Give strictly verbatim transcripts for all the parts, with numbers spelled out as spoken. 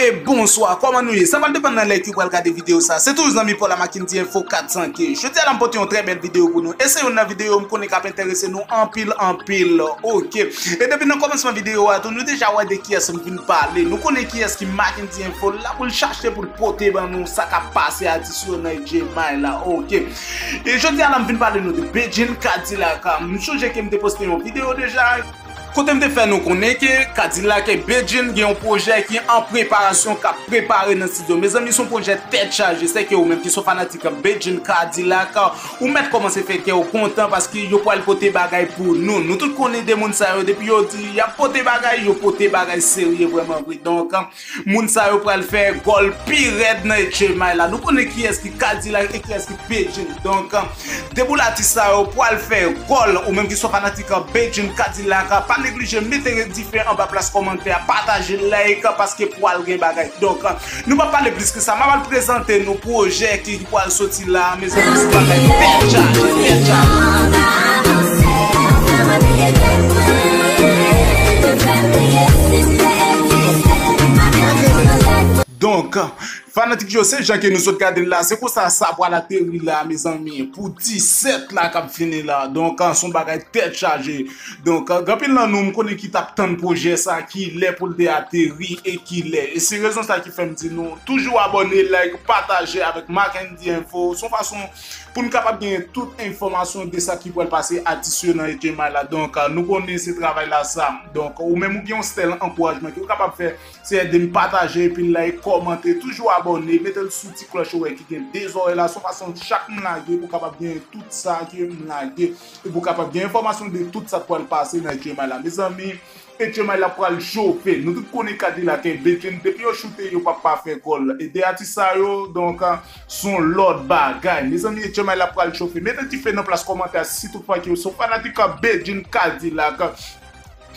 E bonswa, kòman nou ye? Sa pral depann nan lè ke w pral gade videyo sa. Se toujou zanmi pa w la Mackendy Info kat san K. Jodi a la m pote yon trè bèl videyo pou nou. E se youn nan videyo m konnen k ap enterese nou anpil, anpil. Oke. E depi nan kòmansman videyo a tou, nou deja wè de kiyès m vin pale. Nou konnen kiyès ki Mackendy Info la pou l chache pou l pote ban nou sa k ap pase atis yo nan H M I la. Oke. E jodi a la m vin pale nou de Bedjine Kadilak. M sonje ke m te poste yon videyo deja. Kote m te fè nou konnen ke Kadilak e Bedjine gen yon pwojè ki an preparasyon, k ap prepare nan estidyo. Mezanmi, se yon pwojè tèt chaje. Sèke ou menm ki se yon fanatik Bedjine Kadilak, ou mèt kòmanse fè kè w kontan paske yo pral pote bagay pou nou. Nou tout konnen de moun sa yo, depi yo di y ap pote bagay, yo pote bagay serye vrèman vre. Donk, moun sa yo pral fè gòl pi rèd nan H M I la. Nou konnen kiyès ki Kadilak e kiyès ki Bedjine. Donk, de boul atis sa yo pral fè gòl. Ou menm ki se yon fanatik Bedjine Kadilak, pa neglije mete dife anba plas kòmantè a, pataje, like, paske pral gen bagay. Donk, nou pa pale plis ke sa, m ap al prezante nou pwojè ki pral soti la, mezanmi, se bagay tèt chaje, tèt chaje. Donk, fanatik yo, se jan ke nou sot gade l la, se konsa sa pral ateri la, mezanmi, pou disèt la k ap vini la. Donk, se yon bagay tèt chaje. Donk, gen anpil nan nou, m konnen ki t ap tann pwojè sa, ki lè pou l te ateri e ki lè. E se rezon sa ki fè m di nou, toujou abòne, like, pataje avèk Mackendy Info. Se yon fason pou n kapab genyen tout enfòmasyon de sa ki pral pase atis yo nan H M I la. Donk, nou konnen se travay la sa. Donk, ou menm ou gen yon sèl ankourajman ke ou kapab fè, se ede m pataje, epi like, kòmante, toujou abòne, mete l sou ti klòch ou wè ki gen de zòrèy la. Se yon fason chak m lage pou kapab genyen tout sa ke m lage, epi ou kapab gen enfòmasyon de tout sa k pral pase nan H M I la. Mezanmi, H M I la pral chofe. Nou tout konnen Kadilak e Bedjine, depi yo choute, yo p ap pa fè gòl. E de atis sa yo, donk, se yon lòt bagay. Mezanmi, H M I la pral chofe. Mete dife nan plas kòmantè a si toutfwa ke w se yon fanatik Bedjine Kadilak.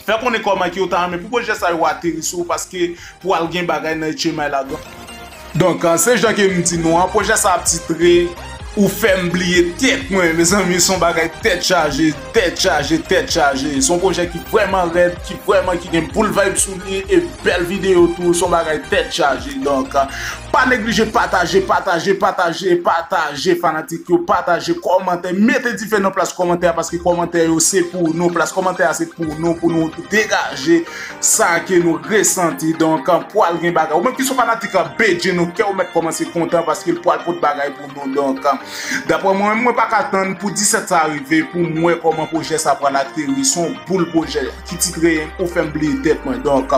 Fè konnen kòman ke w ta renmen pou pwojè sa yo ateri sou ou, paske pral gen bagay nan H M I la. Donk, se jan ke m di nou an, pwojè sa ap titre Ou fè m bliye tèt mwen. Mezanmi, se yon bagay tèt chaje, tèt chaje, tèt chaje. Se yon pwojè ki vrèman rèd, ki vrèman ki gen boul vibe sou li, e bèl videyo tou, se yon bagay tèt chaje. Donk, pa neglije pataje, pataje, pataje, pataje, fanatik yo, pataje, kòmante, mete dife nan plas kòmantè a, paske kòmantè yo se pou nou, plas kòmantè a se pou nou, pou nou degaje sa ke nou resanti. Donk, pral gen bagay. Ou menm ki se yon fanatik Bedjine, ou kè ou mèt kòmanse kontan paske l pral pot bagay pou nou. Donk, daprè mwen, mwen pa ka tann pou disèt sa rive pou m wè kòman pwojè sa pral ateri. Se yon boul pwojè ki titre Ou fè m bliye tèt mwen. Donk,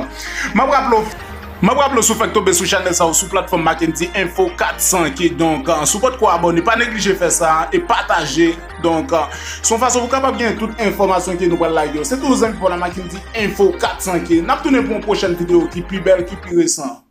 m ap raple w, m ap raple w si w fèk tonbe sou chanèl sa ou sou platfòm Mackendy Info kat san K. Donk, si w potko abòne, pa neglije fè sa e pataje. Donk, se yon fason pou w kapab gen tout enfòmasyon ke nou pral lage yo. Se toujou zanmi pa w la Mackendy Info kat san K. N ap tounen pou yon pwochèn videyo ki pi bèl, ki pi resan.